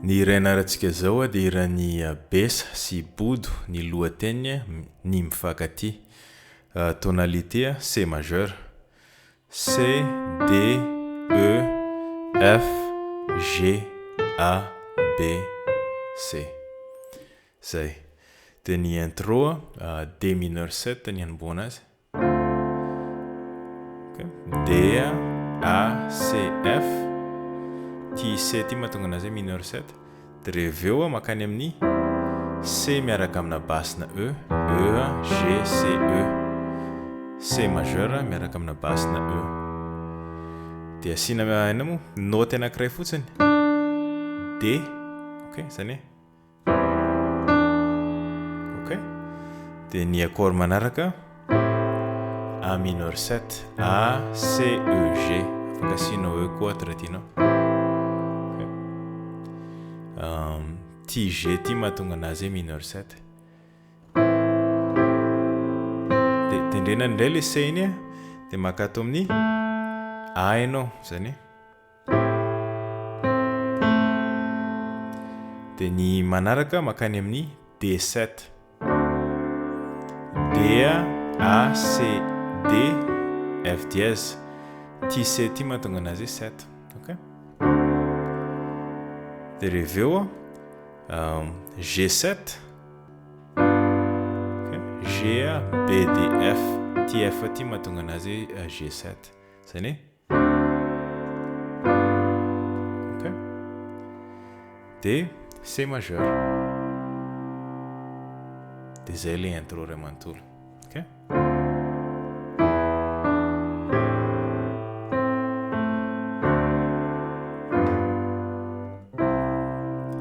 Ny hira ianarantsika izao dia hiran'i Bessa sy Bodo, ny lohateniny Ny mifankatia. Tonalité C majeur. C, D, E, F, G, A, B, C. Zay. Dia ny intro D mineur 7 ny hanombohana azy. D, A, C, F, ty C ty mahatonga anazy hoe mineur 7, de rehefa avy eo mankany amin'ny C miaraka amina basse-na E, E, G, C, E, C majeur miaraka amina basse-na E, de asiana inona moa naoty anankiray fotsiny D, ok zany hoe. Ok, dia ny accord manaraka A mineur 7, A, C, E, G, afaka asianao E koa ato raha tianao. Ok, ty G ty mahatonga anazy hoe mineur 7. Dia tendrena indray le C iny dia maka ato amin'ny A ianao, zany hoe. Dia ny manaraka mankany amin'ny D7. D, A, C, D, F dièse. Ity C ity mahatonga anazy hoe 7. Ok. Dia rehefa eo G7. Ok. G, B, D, F. Ity F ity mahatonga anazy hoe G7. Izany hoe. Ok. Dia C majeur. Dia izay ilay intro iray manontolo. Ok.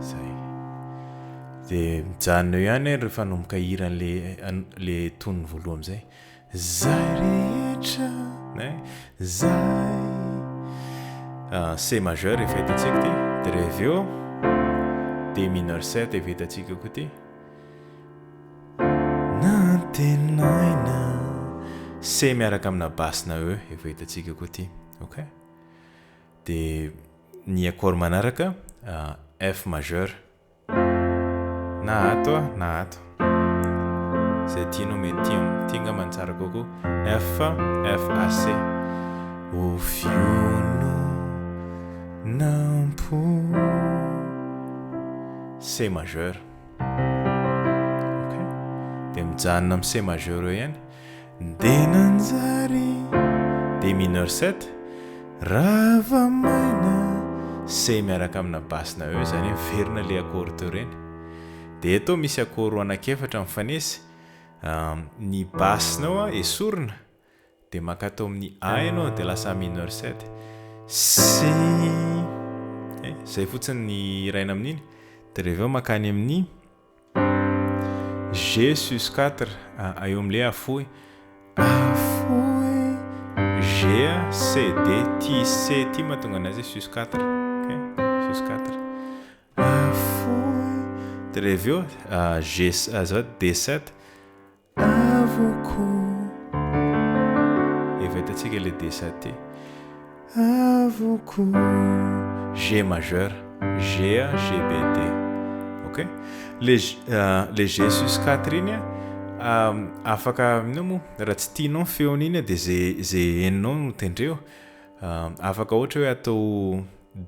Zay. Dia mijanona eo ihany rehefa hanomboka hira an'ilay le tonony voalohany amin'izay. Zay rehetra eh, zay. C majeur efa hitantsika ity, dia rehefa avy eo D mineur 7 efa hitantsika koa ity. Nantenaina. C miaraka amina basse na E efa hitantsika koa ity. Ok. Dia ny accord manaraka F majeur. Na ato a, na ato. Izay tianao mety ty, ty angamba no tsara kokoa. F, F, A, C. O fiono nampo. C majeur. Ok. Dia mijanona amin'ny C majeur eo ihany. Dia nanjary D mineur 7, rava maina, C miaraka amina basse na E, izany hoe miverina ilay accord teo ireny. Dia eto misy accord anankiefatra mifanesy, ny basse-nao esorina, dia mankato amin'ny A ianao dia lasa A mineur 7, C, izay fotsiny ny hiraina amin'iny, dia rehefa avy eo mankany amin'ny. G sus 4 a eo amle afohy afohy G C D ty C ty mahatonga anazy hoe sus 4 ok sus 4 afohy de rehefa eo G azafady D7 Avoko. Efa hitantsika ilay D7 ty. Avoko. G majeur. G A G B D. Ok. Le le G sus 4 iny afaka inona moa raha tsy tianao ny feony iny dia ze ze henonao no tendreo. Afaka ohatra hoe atao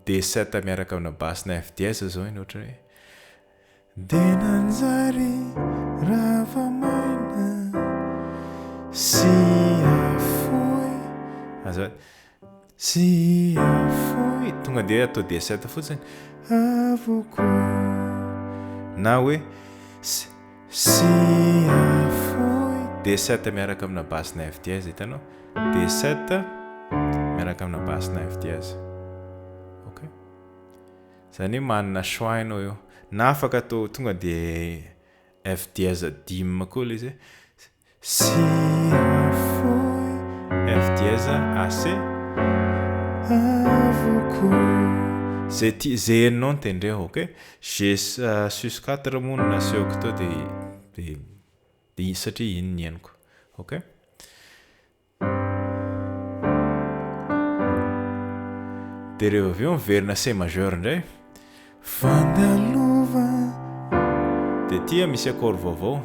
D7 miaraka amina basse na F dièse zao iny ohatra hoe. Dia nanjary rava maina sy afoy. Azafady. Sy afoy. Tonga dia atao D7 fotsiny. Avokoa. Na hoe sy sy afoy. D7 miaraka amina basse na F dièse, hitanao? D7 miaraka amina basse na F dièse. Ok. Zany hoe manana choix ianao eo. Na afaka atao tonga de F dièse dim koa ilay izy hoe Si afoy F dièse AC avokoa. Zay ti- zay henonao no tendreo ok. G sus 4 moa no nasehoko teo de de de satria iny ny henoko ok. Dia rehefa avy eo miverina C majeur indray. Fandalova. Dia ity misy accord vaovao,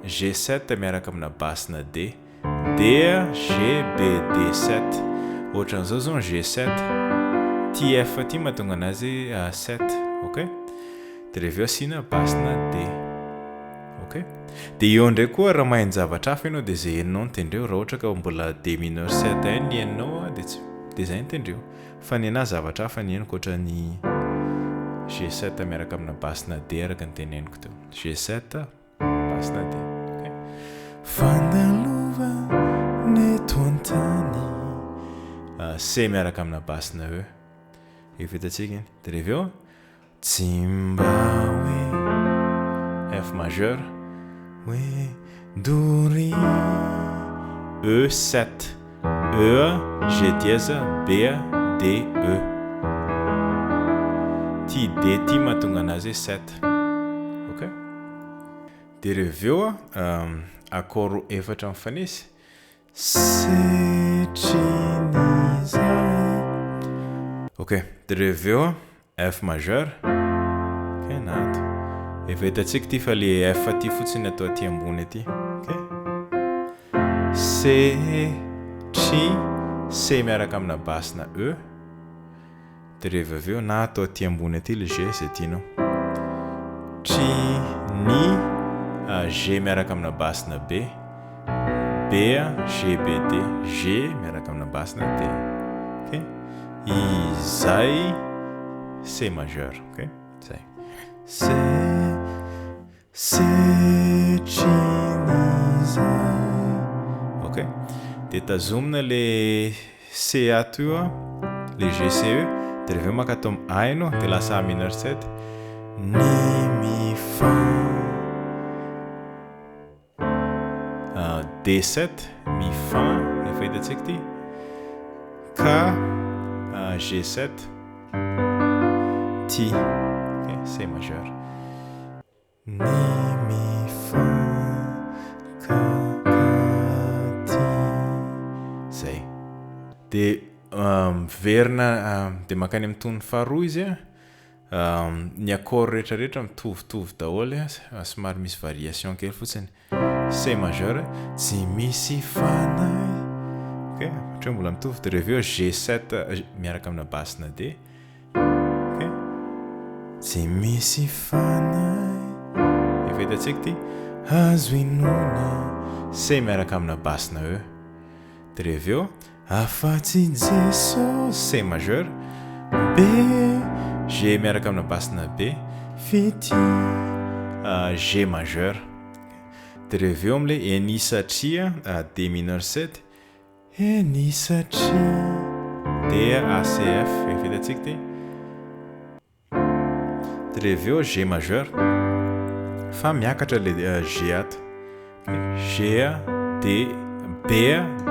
G7 miaraka amina basse-na D. D, G, B, D sept. Ohatran'izao izao ny G sept. Ity F ity mahatonga anazy sept. Ok? Dia rehefa avy eo asiana basse-na D. Ok? Dia eo indray koa raha mahay ny zavatra hafa ianao dia izay henonao no tendreo. Raha ohatra ka mbola D mineur sept ihany ny henonao dia tsy dia izay no tendreo. Fa ny anahy zavatra hafa ny henoko ohatran'ny G sept miaraka amina basse-na D araka ny teneniko teo. G sept, basse-na D. Ok. Fandalovana eto an-tany. C miaraka amina basse-na E. Efa hitantsika iny. Dia rehefa eo, Tsy mba hoe F majeur, hoe doria. E sept, E, G dièse, B, D, E. Ty D ty mahatonga anazy hoe sept. Ok? Dia rehefa avy eo accord efatra mifanesy. Setrin'izay. Ok, dia rehefa avy eo F majeur, ok na ato, efa hitantsika ity fa le F aty fotsiny atao aty ambony aty, ok, C, tri, C miaraka amina basse na E, Dia rehefa avy eo na atao aty ambony aty ilay G izay tianao. Tri ny G miaraka amina basse na B. B G B D. G miaraka amina basse na D. Ok. Izay C majeur. Ok. Zay. C Setrin'izay. Ok, dia tazomina le C ato io an, le G C E, dia rehefa avy eo maka ato amin'ny A ianao, dia lasa A mineur 7, ny mi fa D 7, mi fa, efa hitantsika ity, K G 7, Ti, ok, C majeur. Ny mifankakatia. Zay. Dia miverina dia mankany amin'ny tonony faharoa izy an, ny accord rehetra rehetra mitovitovy daholo an, somary misy variation kely fotsiny. C majeur, tsy misy fanahy, ok, hatreo mbola mitovy, dia rehefa avy eo G7 miaraka amina basse na D. Ok. Tsy misy fanahy. Efa hitantsika ity. Azo inoana. C miaraka amina basse na E. Dia rehefa avy eo, afa-tsy Jesosy. C majeur. B. G miaraka amina basse na B. Fitia. G majeur. Dia rehefa avy eo amin'ilay eny satria, D mineur 7. Eny satria dia A C F efa hitantsika ity dia rehefa avy eo G majeur fa miakatra le G ato G D B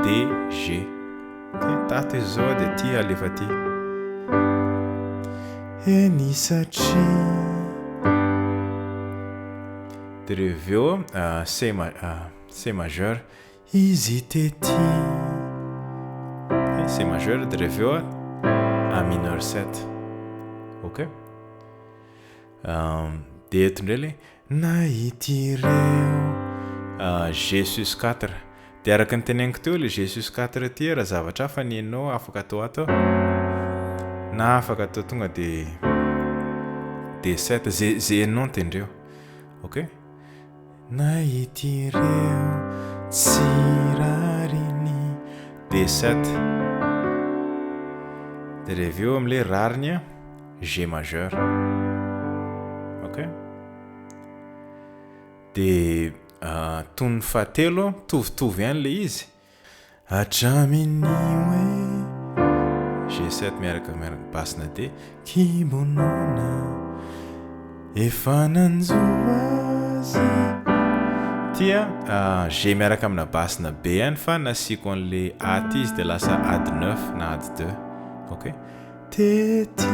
D G ok tato izy zao dia ity alefa aty Eny satria dia rehefa avy eo C C majeur Izy tety. C majeur dia rehefa eo A mineur 7. Ok. Dia eto indray le nahita ireo G sus 4. Dia araka ny teneniko teo le G sus 4 ity raha zavatra hafa ny henonao afaka atao ato na afaka atao tonga dia D7 ze ze henonao no tendreo. Ok. Nahita ireo tsy rariny. D7 Dia rehefa eo amin'ilay rariny a, G majeur. Ok? Dia tonony fahatelo, mitovitovy ihany ilay izy. Hatramin'ny hoe G7 miaraka miaraka basse na D Kibo noana efa nanjo azy Ty a G miaraka amina basse na B ihany fa nasiako an'le A ty izy de lasa add neuf na add deux ok Tety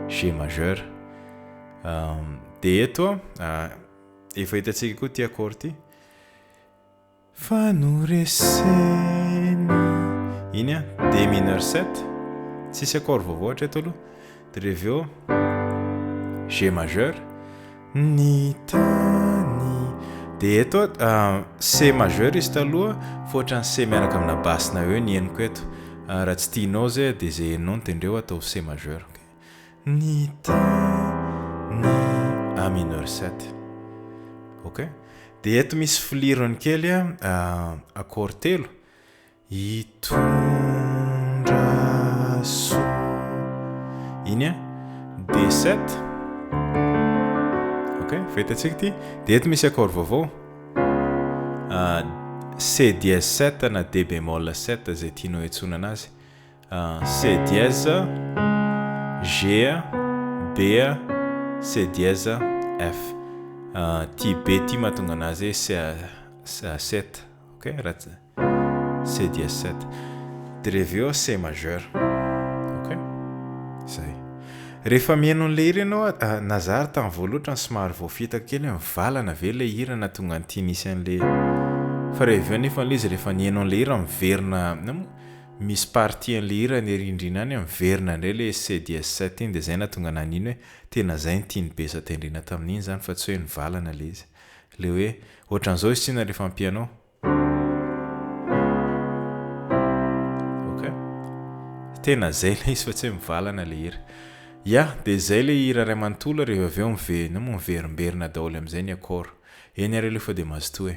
G majeur de eto efa hitantsika koa ty accord ty Fa noreseny. Iny an, D mineur 7, tsisy accord vaovao hatreto aloha. De rehefa avy eo G majeur, ny tany, de eto C majeur izy taloha fa ohatran'ny C miaraka amina basse-na eo ny henoko eto, raha tsy tianao zay de zay henonao no tendreo ataovy C majeur, ok. Ny tany, A mineur 7, ok. De eto misy filirony kely accord telo, Hitondra soa. Iny an, D7. Ok, efa hitantsika ity. Dia eto misy accord vaovao. C dièse 7 na D bémol 7 izay tianao iantsoana anazy. C dièse, G, B, C dièse, F. Ity B ity mahatonga anazy hoe C 7. Ok, raha tsy C dièse 7 de rehefa eo C majeur. Ok, zay. Rehefa mihaino an'ilay hira ianao a, na za ary tamin'ny voalohany ohatrany somary voafitaka kely hoe mivalana ve ilay hira nahatonga an'ity nisy an'ilay fa rehefa avy eo nefa ilay izy rehefa nihaino an'ilay hira miverina inona moa misy partie an'ilay hira any arindrina any miverina indray ilay C dièse 7 iny de zay nahatonga anah nino hoe tena zay no tian'i Bessa tendrena tamin'iny zany fa tsy hoe nivalana ilay izy. Le hoe ohatran'izao izy tsinona rehefa ampianao. Ok. Tena zay ilay izy fa tsy hoe mivalana le hira. Ya, dia zay le hira iray manontolo rehefa avy eo mive- inona moa miverimberina daholo amin'izay ny accord. Eny ary aloha fa dia mazotoa e.